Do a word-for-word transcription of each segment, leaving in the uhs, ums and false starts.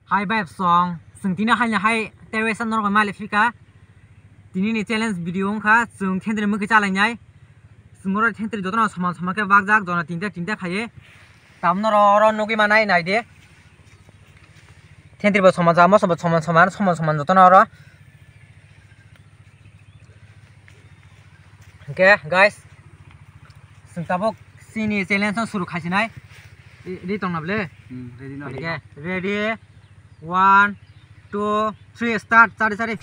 Hai bai song, chwng tini haino hai tei waisa norok bai malik phika. Tini ni challenge video wngkha chwng thentri mwkhwi chalainai. Chwng oro thentri jotono soman soman khe bakjak, jona tinta tinta khaiwi. Tamno oro, oro nugwi manai naidi. Thentri bo soman soman, moso bo soman soman, soman soman jotono oro. Hwnkhe guys, chwng tabuk chini challenge no suru khaisinai. Ready tongna ble? Hmm, ready no. Hwnkhe ready, one, two, three, start. Chari, chari.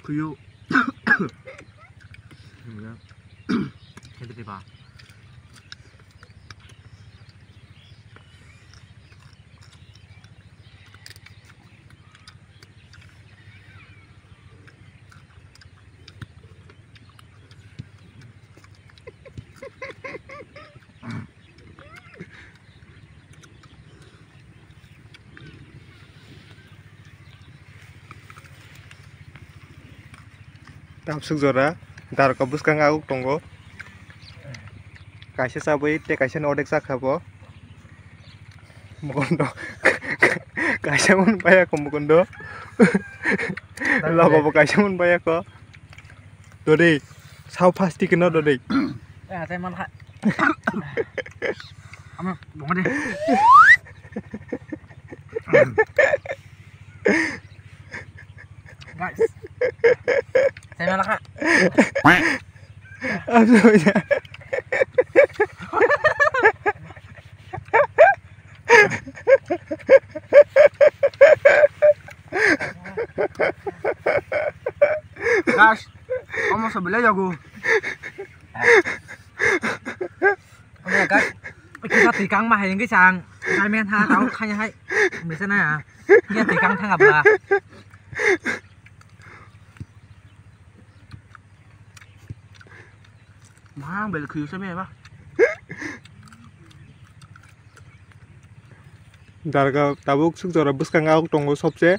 Kuyu. Hwnkhe tei ba. Tamsuk jora darko bwskang aguk tongo. Kaisa chabwi tei kaisa ni ordek chakha bo. Mukundo. Kaisa mun paya ko Mukundo. Logo bo kaisa mun paya ko. Dodi, sao fast tike no dodi. Eh, atai mal ha. Ama, bongo de. Guys. Atai mal ha. Abso ya. Guys, omo so belai jago. Omo guys, kisa twi kang ma hai wngwi chang. Jai men ha, tau khai hai. Misa na. Kisa twi kang thang abla. Mang bel khuyu se me ba. Darga tabuk suk jora bwskang aguk tongo sobse.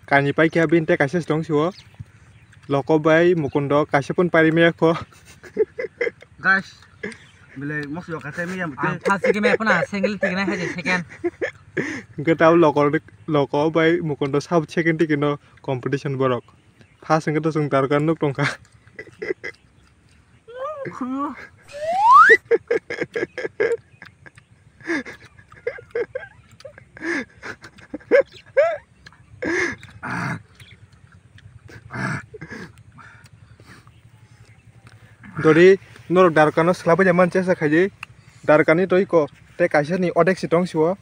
Kani paikha bini tei kaisa se tong sio. Loko bai Mukundo kaisa pun pari maya kho. Guys, bile mos yo kate mi yam. Ang first tike me puna single tike na hai second. Hwnkhe tabo loko, loko bai Mukundo sab second tike no competition borok. First hwnkhe to chwng Darga nuk tongkha. Dori norok Darkano swlaibai man chesa khaidi. Darkani twi ko tei kaisa ni odek si tong sio.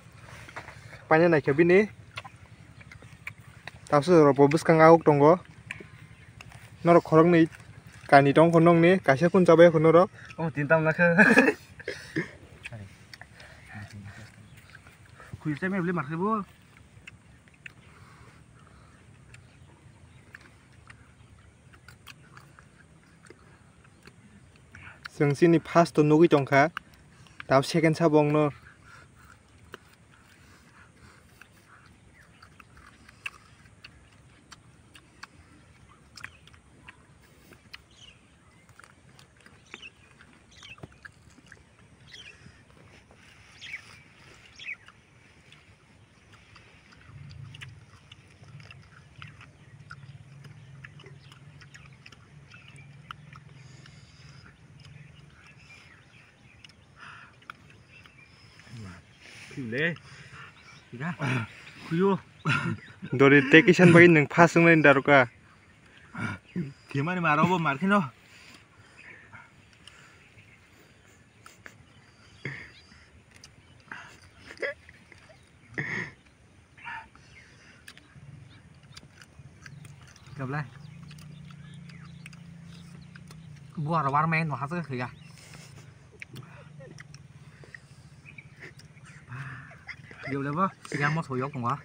Paina naikhe bini. Tabsa rok bo bwskang aguk tongo. Norok khoroknwi kani tong kho nokni kaisa kun chabai kho norok. Oh, tin tam lakha. Khui chai me bli mar khe bo. Chwng chini first o nugwi tongkha, tab second sabo wngno. Khule. Ida. Khuyo. Dori tei kisan bagwi nwng first wngnai Daruka. Khemani maro bo mar kheno. Gablai. Buar war mai no hasa kaya. Yo lebo, yang mo soyok tonga.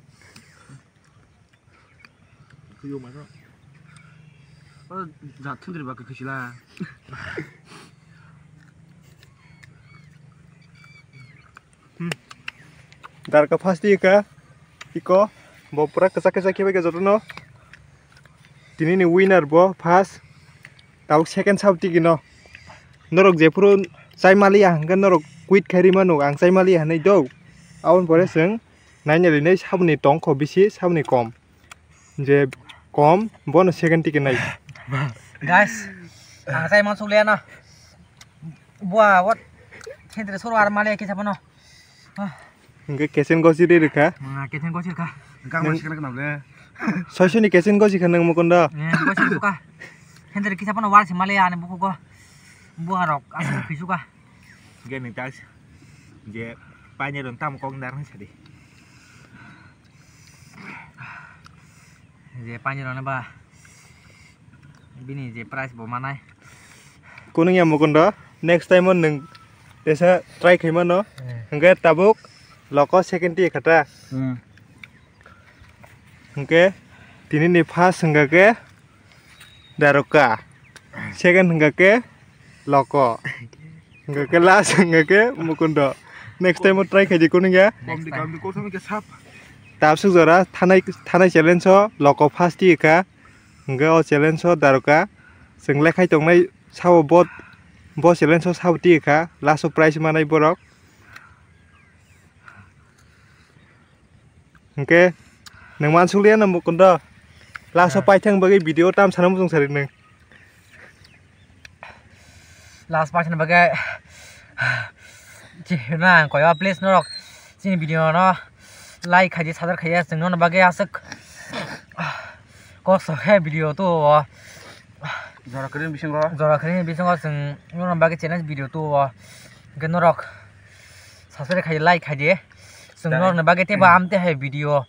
Kuyo maso. Oh, ja thundri ba khisila. Daruka first ika, iko, bo pura kisa kisa khibai ka jotono. Tini ni winner bo first, tabuk second sab tiki no. Norok jephuru chai maliya hwnkhe norok quit khai rima nuk, ang chai maliya hinwi do. Aboni pore chwng naina rinai saboni tongkho bisi, saboni kom. Je kom, bono second tiki nai. Guys, ang chai mansuk liya na. Bua, what? Hindri soro ar maliya kisa bono. Ah. Hingke kesen gosi ri rikha. Ah, kesen gosi rikha. Gangma sikana kana ble. Soisoni kesen gosi kha nang Mukunda. Eh, gosi rikha. Hindri kisa bono war si maliya ani buku go. Bua rok, asli khisuka. Gani tas. Je, paine ron tam kok dar sadi. Je paine rona ba bini je prize bo manai. Kunung ya Mukunda, next time on nwng tesa try khai mano. Hmm. Hingke tabuk loko second ti khata. Hmm. Hingke tini ni first hingka ke Daruka. Second hingka ke Loko. Hingka ke last hingka ke Mukundo. Next time o try khaidi kunung ya. Next time. Tabsuk jora thanai, thanai challenge o Loko first ti kha. Hingka o challenge o Daruka. Chwng lekhai tongnai sao bo, bo challenge o sao ti kha. Last o prize manai borok. Hingke nwng mansukliya no Mukundo. Last o paithang bagwi video tam sana muchung sari nwng. Last paithang bagwi chihna ang koyo, please norok chini video no like khaidi, subscribe khaidi, chwng nono bagwi aswk kosto khe video tu o. Jora kwrwini bisingo. Jora kwrwini bisingo chwng nono bagwi challenge video tu o. Hingke norok subscribe khaidi, like khaidi. Chwng norokni bagwi teibo amtwi hai video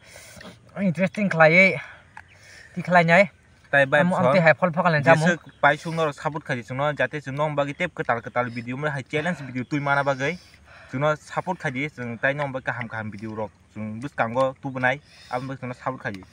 interesting khlaiwi tikhlainai. Tai bai amtwi hai phol phakalnai jamung. Jeswk paisuk norok support khaidi chwngno, jate chwng norok bagwi tei kwtal kwtal video, hai challenge video twi mana bagwi chwngno support khaidi. Chwng tai norok bagwi kaham kaham video rok chwng bwskango tubunai, aboni bagwi chwngno support khaidi.